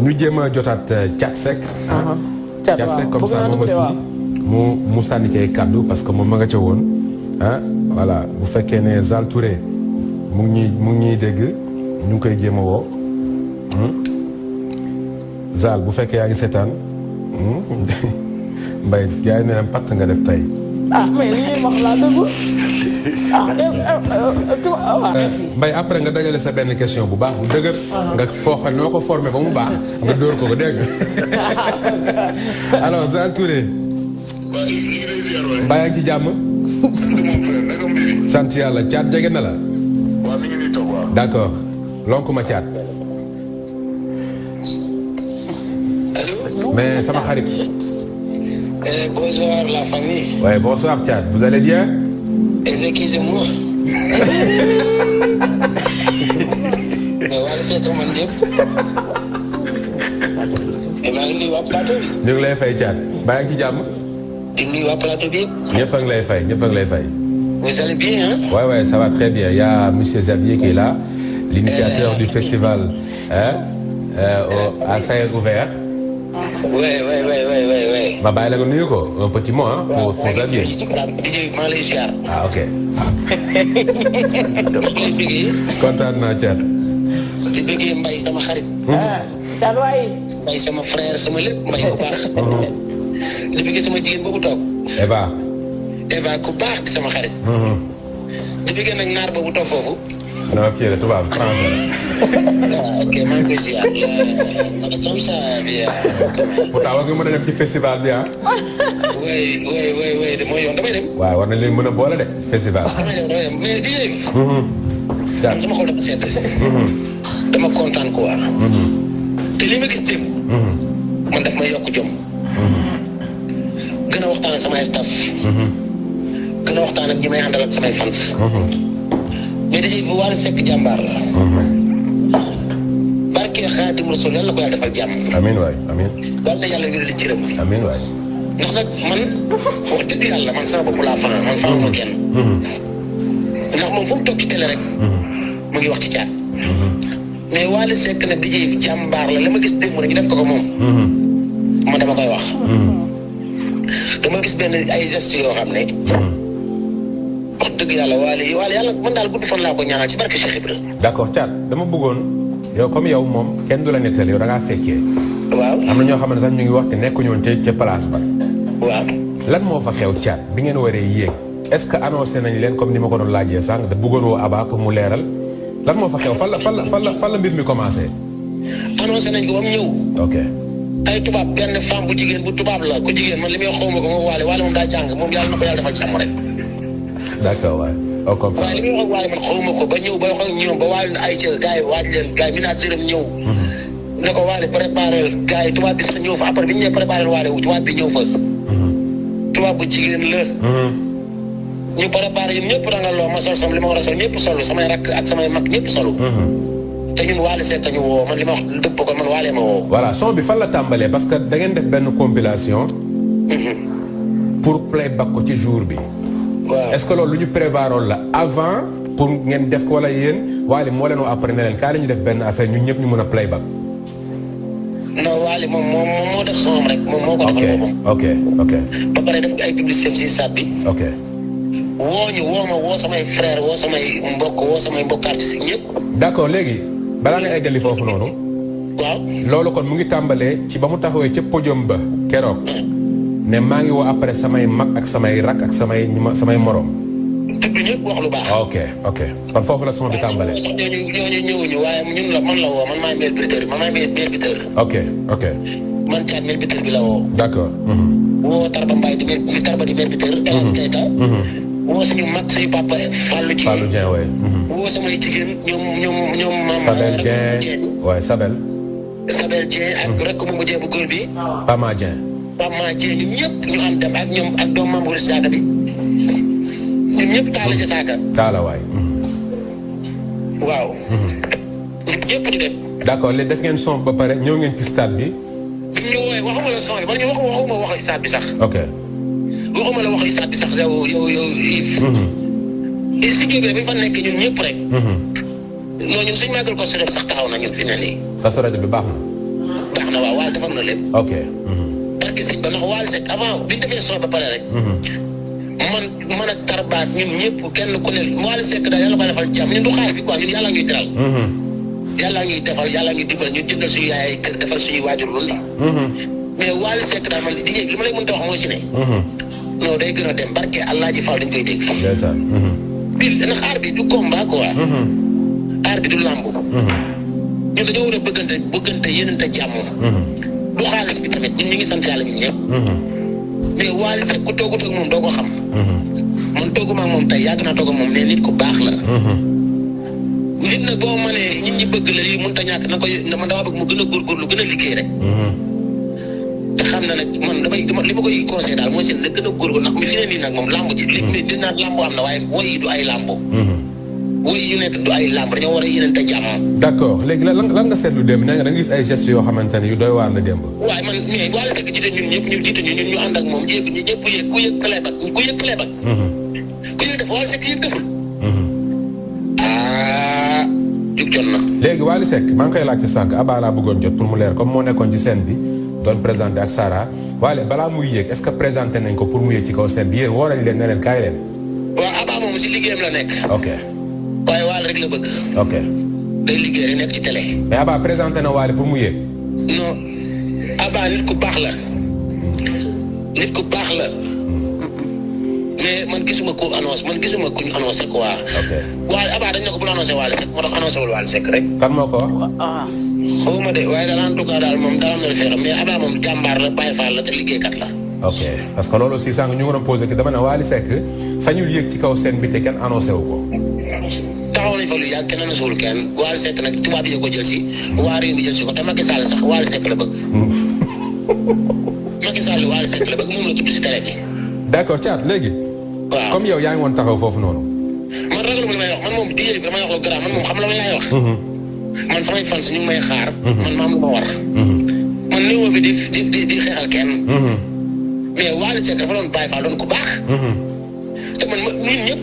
ñu jéem a jotaat Thiat Seck. Thiat Seck comme ça moom aussi mu sànni ci ay kàddu parce que moom ma nga ca woon ah voilà bu fekkee ne Zal Touré mu ngi ñuy dégg ñu ngi koy jéem a woo Zal bu fekkee yaa ngi seetaan Mbaye gars yi ne patt nga def tey. mais li ñuy wax laa dëgg merci. Mbaye après nga dajale sa benn question bu baax bu dëgër. nga fooxal noo ko formé ba mu baax nga dóor ko dégg alors Zal Touré. Mbaye ak ci jàmm. sant yàlla Thiat jege na la. waaw mi ngi nii toog waaw. d'accord lonk ma Thiat. mais sama xarit. Bonsoir la famille. Ouais, bonsoir Thiat, vous allez bien? Excusez-moi. Wala seetu man ñëpp. maa ngi nuyu waa plateau bi. ñu ngi lay fay Thiat. Baa ngi ci jàmm? di nuyu waa plateau bi yëpp. ñëpp a ngi lay fay, ñëpp a ngi lay fay. Vous allez bien hein? Ouais, ouais, ça va très bien. Il y a monsieur Xavier qui est là, l'initiateur du festival à Sayer Ouvert. Ouais. Ma bàyyi la nga nuyu ko un petit mot hein pour Xavier. maa lay ziar. Ah ok. kontaan naa Thiat. di bëggee Mbaye sama xarit. Thiat waay. Mbaye sama frère sama lépp Mbaye ku baax. di bëggee sama jigéen boobu toog. Eva ku baax sama xarit. di bëggee nag naar boobu toog foofu. non kii la tubaab français la. ok maa ngi koy ziar comme ça bien. pourtant war nga mën a dem ci festival bi ah. oui mooy yoon damay dem. waaw war nañ leen mën a boole de festival. damay dem mais di léegi. sama xol dafa sedd. dama kontaan quoi. te li ma gis démb. man daf may yokk jom. gën a waxtaan ak samay staff. gën a waxtaan ak ñi may àndal ak samay fans. mais dañuy bu Wally Seck jàmbaar la. barke Xaadim Rasul yàlla ko yàlla defal jàmm. amiin waay amiin. yàlla na yàlla wéral cëram. amiin waay. ndax nag man wax dëgg yàlla man sama bopp laa fanaan man fanaan ma kenn. ndax moom fu mu toog ci télé rek. mu ngi wax ci Thiat. mais Wally Seck nag dañuy jàmbaar la ma gis démb ñu def ko moom. man dama koy wax. dama gis benn ay gestes yoo xam ne. wax dëgg yàlla Wally yàlla man daal gudd fan laa ko ñaanal ci barke Cheikh Ibra. d'accord Thiat dama bëggoon yow comme yow moom kenn du la nettali yow da ngaa fekkee. waaw am na ñoo xam ne sax ñu ngi wax te nekkuñu woon ca place ba. waaw. lan moo fa xew Thiat bi ngeen waree yéeg est-ce que annoncé nañ leen comme ni ma ko doon laajee sànq da bëggoon woo Aba pour mu leeral lan moo fa xew fan la mbir mi commencé. annoncé nañ ko ba mu ñëw. ok. ay tubaab benn femme bu jigéen bu tubaab la ku jigéen man li muy xaw ma ko moom Wally moom daa jàng moom yàlla na ko yàlla defal jàmm rek. d'accord waay. au contraire waaye li muy wax Wally man xaw ma ko ba ñëw ba wax ak ñoom ba Wally ay cër gars yi waaj leen gars yi minaat ñëw. ne ko Wally préparé gars yi tubaab bi sax ñëw fa après bi ñu ñëwee préparé Wally tubaab bi ñëw fa. tubaab bu jigéen la. ñu préparé ñun ñëpp rangaloo ma sol sama li ma war a sol ñëpp solu samay rakk ak samay mag ñëpp solu. te ñun Wally Seck ñu woo man li ma wax dëpp ko man Wally ma woo. voilà son bi fan la tàmbalee parce que da ngeen def benn compilation. pour playback ko ci jour bi. waaw est-ce que loolu lu ñu prévaroon la avant pour ngeen def ko wala yéen Wally moo leen woo après ne leen kaa la ñu def benn affaire ñun ñëpp ñu mën a playback. non Wally moom moo def son rek moom moo ko defal boppam. ok. ba pare def ay publicité si sat bi. ok. woo ma woo samay frère woo samay mbokk artistes ñëpp. d'accord léegi balaa nga eggali foofu noonu. waaw. loolu kon mu ngi tàmbalee ci ba mu taxawee ca podium ba keroog. ne maa ngi woo après samay mag ak samay rak ak samay morom. tudd ñëpp wax lu baax. ok kon foofu la son bi tàmbalee. waaw ñooñu ñëwuñu waaye ñun la man la woo man maay maire buteur man maay maire buteur. ok. man Thiat maire buteur bi la woo. d'accord. woo Tarba Mbaye di maire buteur. El Hadj Keita. woo suñu mag suñu papa Fallou Dieng. waay. woo samay jigéen ñoom Mama. Sabel Dieng waay Sabel. Sabel Dieng ak rek mu mujjee bu góor bi. Pama Dieng. Pama Dieng ñun ñëpp ñu am dem ak ñoom ak doomu Mamour Saaka bi ñun ñëpp Talla ja Saaka. Talla waay. waaw. ñun ñëpp di dem. d'accord léegi def ngeen son ba pare ñëw ngeen ci stade bi. bi ñu woowee waxuma la son bi man ñu waxuma waxi stade bi sax. ok. waxuma la waxi stade bi sax yow Yves. studio bi bi fa nekk ñun ñëpp rek. non ñun suñu màggal ko sax taxaw na ñun fi ne nii. parce que rajo bi baax na. baax na waaw Wally defar na lépp. ok. parce que sëñ ba ndax Wally Seck avant bi ñu defee son ba pare rek. man ak Tarbaat ñun ñëpp kenn ku ne Wally Seck daal yàlla ba defal jàmm ñun du xaar bi quoi ñun yàlla ngi teral. yàlla ngi defal yàlla ngi dimbal ñu jëndal suñu yaay kër defal suñu waajur lu ndax. mais Wally Seck daal man di li ma lay mënta wax moo ci ne. non day gën a dem barke Allah ji Fall dañ koy dégg. ndeysaan. bii ndax aar bi du combat quoi. aar bi du làmb. ñun dañoo war a bëggante yéenante jàmm. du xaalis bi tamit ñun ñu ngi sant yàlla ñun ñëpp. mais Wally Seck ku toogut ak moom doo ko xam. man tooguma ak moom tey yàgg naa toog ak moom mais nit ku baax la. nit nag boo mënee nit ñi bëgg la lii mënut a ñàkk na ko man dama bëgg mu gën a góorgóorlu gën a liggéey rek. te xam na nag man li ma koy conseillé daal mooy seen na gën a góorgóorlu ndax mi fi ne nii nag moom làmb ci li di naan làmb am na waaye woy yi du ay làmb. woy yu nekk du ay làmb dañoo war a yéenante jàmm. d'accord léegi lan nga seetlu démb nee nga da nga gis ay gestes yoo xamante ne yu doy waar la démb. waaye man mais Wally Seck jiite ñun ñëpp ñu jiite ñun ñu ànd ak moom ñëpp yëg ku yëg playback ku yëg playback. ku yëg def Wally Seck yëg deful. jug jot na. léegi Wally Seck maa ngi koy laajte sànq Abba laa bëggoon jot pour mu leer comme moo nekkoon ci scène bi doon présenté ak Sara Wally balaa muy yéeg est-ce que présenté nañ ko pour mu yéeg ci kaw scène bi yéen woo nañ leen ne leen kaay leen. waaw Abba moom si liggéeyam la nekk. ok. waaye Wally rek la bëgg. ok. day liggéey rek nekk ci télé. mais Abba présenté na Wally pour mu yéeg. non Abba nit ku baax la. nit ku baax la. mais man gisuma ko annonce man gisuma ku ñu annoncé quoi. ok waaye Abba dañ ne ko bu la annoncé Wally Seck moo tax annoncé wul Wally Seck rek. kan moo ko wax. xawma de waaye daal en tout cas daal moom daal am na lu fi xam mais Abba moom jàmbaar la Baye Fall la te liggéeykat la. ok parce que loolu aussi sànq ñu ngi doon posé que dama ne Wally Seck sañul yéeg ci kaw scène bi te kenn annoncé wu ko. taxaw nañ fa lu yàgg kenn annoncé wul kenn Wally Seck nag tubaab yi ko jël si. waa réew mi jël si ko te Macky Sall sax Wally Seck la bëgg. Macky Sall Wally Seck la bëgg moom la tudd si télé bi. d'accord Thiat léegi. waaw comme yow yaa ngi woon taxaw foofu noonu. man ragal ma li may wax man moom DJ bi damay wax lu grave man moom xam la ma laay wax. man samay fans ñu ngi may xaar. man ma am lu ma war. man néew ma fi di xeexal kenn. mais Wally Seck dafa doon Baye Fall doon ku baax. te man ñun ñëpp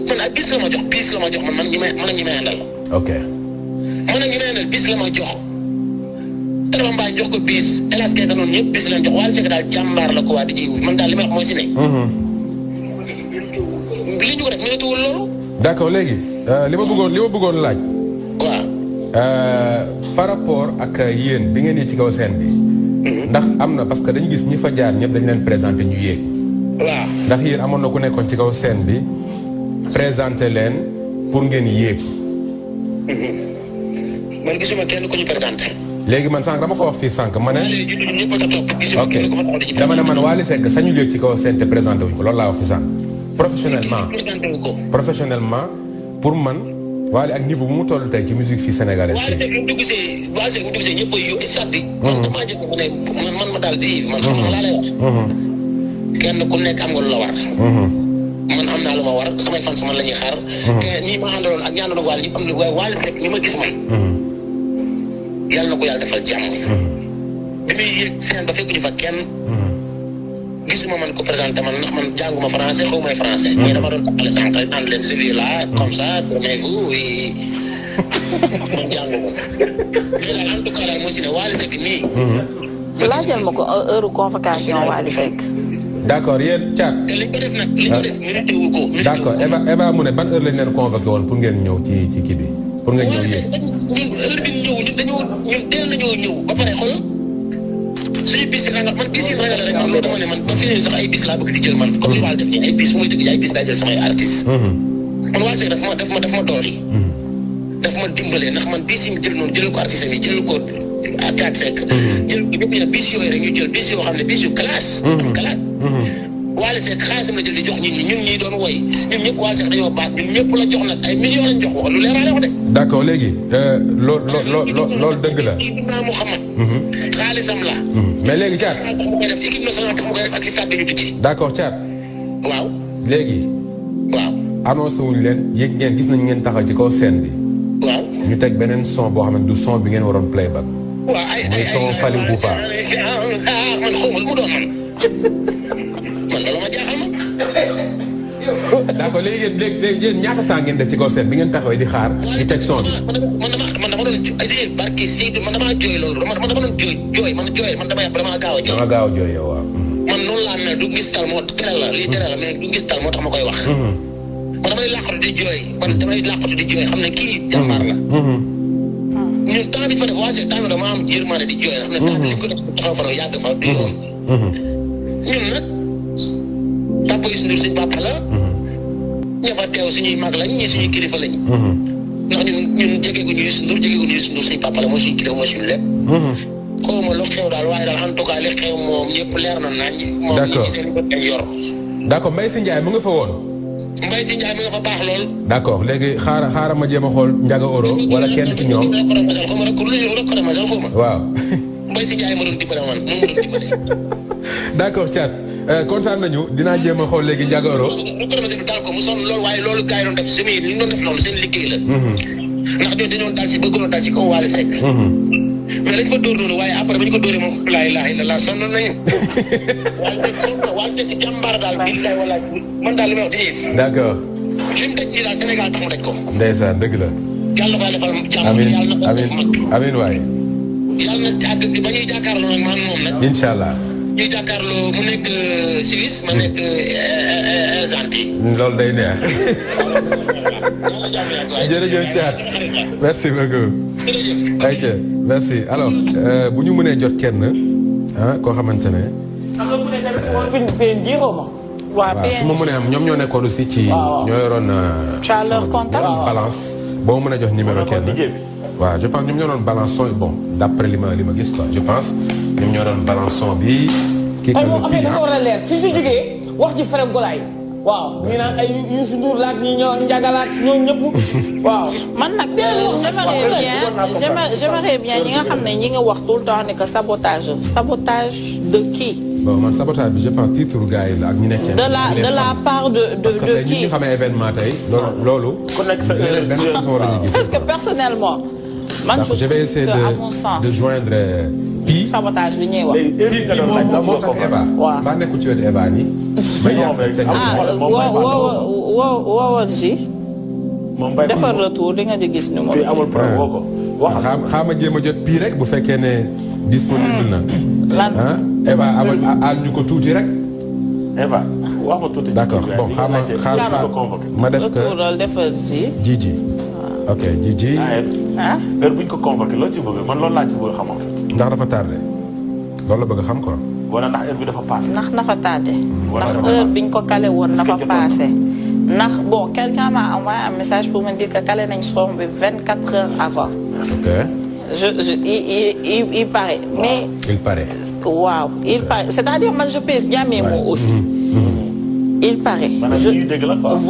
man ay bis la ma jox man ñi may àndal. ok. man ñi may àndal bis la ma jox. Tarba Mbaye jox ko bis El Hadj Keita noonu ñëpp bis lañ jox Wally Seck daal jàmbaar la ko waa di ji man daal li may wax mooy si ne. li ñu ko def mënatuwul loolu. d'accord léegi li ma bëggoon laaj. waaw. par rapport ak yéen bi ngeen di ci kaw scène bi. ndax am na parce que dañu gis ñi fa jaar ñëpp dañu leen présenté ñu yéeg. waaw. ndax yéen amoon na ku nekkoon ci kaw scène bi présenté leen pour ngeen yéeg. man gisuma kenn ku ñu présenté. léegi man sànq dama ko wax fii sànq ma ne. ñëpp a sa topp. gisuma kenn ku fa taxaw di ci dama ne man Wally Seck sañu yéeg ci kaw scène te présenté wuñ ko loolu laa wax fii sànq. professionnellement pour man Wally ak niveau bu mu toll tey ci musique fii sénégalaise. Wally Seck mu dugg see ñëpp a yu sàddi. man damaa jëkk mu ne man ma daal di man xam nga laa lay wax. kenn ku nekk am nga lu la war. man am naa lu ma war samay fans man la ñuy xaar. te ñii ma àndaloon ak ñaandoon ak Wally ñëpp am na waaye Wally Seck ni ma gis man. yàlla na ko yàlla defal jàmm. bi muy yéeg seen ba fekkuñu fa kenn. gisuma man ko présenté man ndax man jànguma français xaw may français. mais dama doon taxale sànq rek naan leen je vis là comme ça prenez-vous oui. man jànguma. mais daal en tout cas daal moo si ne Wally Seck nii. laajal ma ko heure convocation Wally Seck. d'accord yéen Thiat. te li ko def nag li ko def mérité wu ko. d'accord Eva mu ne ban heure lañ leen convoqué woon pour ngeen ñëw ci kii bi. pour ngeen ñëw yéeg ñun heure bi ñëw ñun teel nañoo ñëw ba pare xool. suñu bis yi man bis yi ragal rek man loolu dama ne man ba fi ne sax ay bis laa bëgg di jël man comme li Wally def nii ay bis fu muy dëgg ay bis laa jël samay artistes. man Wally Seck daf ma dool yi. daf ma dimbalee ndax man bis yi mu jël noonu jël ko artistes yi jël ko Thiat Seck. jël ko ñëpp ñu bis yooyu rek ñu jël bis yoo xam ne bis yu classe. am classe. Wally Seck xaalisam la jël di jox ñun ñi doon woy ñun ñëpp Wally Seck dañoo baat ñun ñëpp la jox nag ay millions lañ jox wax lu leeraale wax de. d'accord léegi loolu dëgg la. Ibn Mouhamad. xaalisam la. mais léegi Thiat. tax mu koy def équipe nationale tax mu koy def ak stade bi ñu tijji. d'accord Thiat. waaw. léegi. waaw. annoncé wuñ leen yéeg ngeen gis nañ ngeen taxaw ci kaw scène bi. waaw. ñu teg beneen son boo xam ne du son bi ngeen waroon playback. waaw muy son Fally Ipupa. man xaw ma lu mu doon man. man loolu ma jaaxal man. d'accord léegi yéen ñaata temps ngeen def ci kaw scène bi ngeen taxawee di xaar di teg son bi. man dama doon barki Seydou man damaa jooy loolu man dama doon jooy man damaa gaaw a jooy. dama gaaw a jooy yow waaw. man noonu laa mel du gis tal moo tere la lii tere la mais du gis tal moo tax ma koy wax. man damay làqatu di jooy xam ne kii jàmbaar la. ñun temps bi fa def waa see temps bi dama am yërmande di jooy xam ne temps bi li ko def taxaw fa nag yàgg fa du yoon. ñun nag papa Youssou Ndour suñu papa la. ña fa teew suñuy mag lañ ñii suñuy kilifa lañ. ndax ñun jegeeguñu Youssou Ndour suñu papa la mooy suñu kilifa mooy suñu lépp. xaw ma lu xew daal waaye daal en tout cas li xew moom ñëpp leer na nañ. d'accord moom seen bët lañ yor. d'accord Mbaye Sy Ndiaye mu nga fa woon. Mbaye Sy Ndiaye mi nga fa baax lool. d'accord léegi xaaral ma jéem a xool Ndiaga Oro wala kenn ci ñoom. waaw. Mbaye Sy Ndiaye ma doon dimbale man moom ma doon dimbale. d'accord Thiat kontaan nañu dinaa jéem a xool léegi Ndiaga Oro. daal ko mu sonn loolu waaye loolu gars yi doon def semi li ñu doon def loolu seen liggéey la. ndax ñoom dañoo daal si bëggoon daal si kaw Wally Seck. mais dañ ko dóor noonu waaye après ba ñu ko dóoree moom laa ilaaha illallaah sonn nañu. Wally Seck jàmbaar daal billaay walaay man daal li may wax nii. d'accord. li mu daj nii daal Sénégal tax mu daj ko. ndeysaan dëgg la. yàlla ko defal jàmm. amiin waay. yàlla na àgg ba ñuy jàkkaarloo nag man moom nag. incha allah. ñuy jàkkaarloo mu nekk Suisse ma nekk Argentine. loolu day neex. jërëjëf Thiat merci beaucoup. ayca merci alors bu ñu mënee jot kenn koo xamante ne. am na ku ne tamit woon PNJ xaw ma. waaw su ma mënee am ñoom ñoo nekkoon aussi ci. ñoo yoroon. tu as leur contact. balance boo mën a jox numéro kenn. waaw je pense ñoom ñoo doon balance son bon d'après li ma gis quoi je pense ñoom ñoo doon balance son bi. kii ay moom affaire dafa war a leer si su jógee wax ci frère Golaye waaw ñu naan ay Youssou Ndour laak ñi ñoo njagalaat ñoo ñëpp waaw. man nag j'aimerais bien ñi nga xam ne ñi nga wax tout le temps ne que sabotage de qui. bon man sabotage bi je pense titre gars yi la ak ñu nekk de la part de parce que tey qui. ñu xamee événement tey loolu. ku nekk sa benn façon la ñuy gis. parce que personnellement. man je vais essayer trouve que à mon sens de joindre Pi. sabotage bi ñuy wax. Pi moo tax Eva. waaw ba nekkul ci wetu Eva nii. woowal ji. defar retour di nga di gis numéro. amul problème woo ko. xaama jéem a jot Pi rek bu fekkee ne disponible na. lan Eva amal ñu ko tuuti rek. Eva wax ma tuuti. d'accord bon xaama ma def ko retour defar ji. Jiji. ok Jiji. ah. heure bu ñu ko convoqué loo ci bëgg man loolu laa ci bëgg xam en fait. ndax dafa tardé loolu la bëgg xam quoi. wala ndax heure bi dafa passé. ndax dafa tardé. ndax heure biñ ko calé woon dafa passé. ndax bon quelqu'un m'a envoyé un message pour me dire que calé nañ son bi 24 heures avant. ok. il paraît mais. il paraît. waaw il paraît c'est-à-dire man je pèse bien mes mots aussi. il paraît.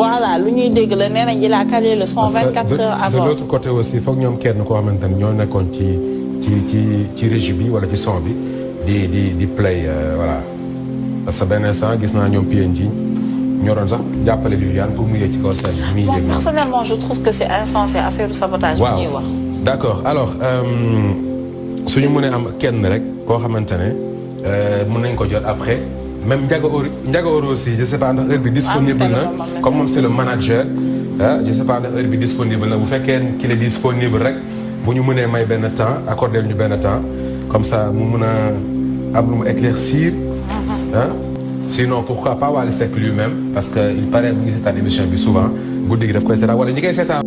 Voilà lu ñuy dégg la nee nañ il a calé le son 24 heures avant. de l'autre côté aussi foog ñoom kenn koo xamante ne ñoo nekkoon ci régie bi wala ci son bi di play voilà parce que benn instant gis naa ñoom PNJ ñoo doon sax jàppale Viviane pour mu yëg ci kaw scène bi. bon personnellement je trouve que c'est insensé affaire du sabotage. bi ñuy wax d'accord alors suñu mënee am kenn rek koo xamante ne mën nañ ko jot après. même Ndiaga Oro aussi je sais pas ndax heure bi disponible na comme moom c'est le manager je sais pas ndax heure bi disponible na bu fekkee qu'il est disponible rek bu ñu mënee may benn temps accorder ñu benn temps comme ça mu mën a am lu mu éclaircir sinon pourquoi pas Wally Seck lui-même parce que il paraît mu ngi seetaan émission bi souvent guddi gi daf koy seetaan wala ñi koy seetaan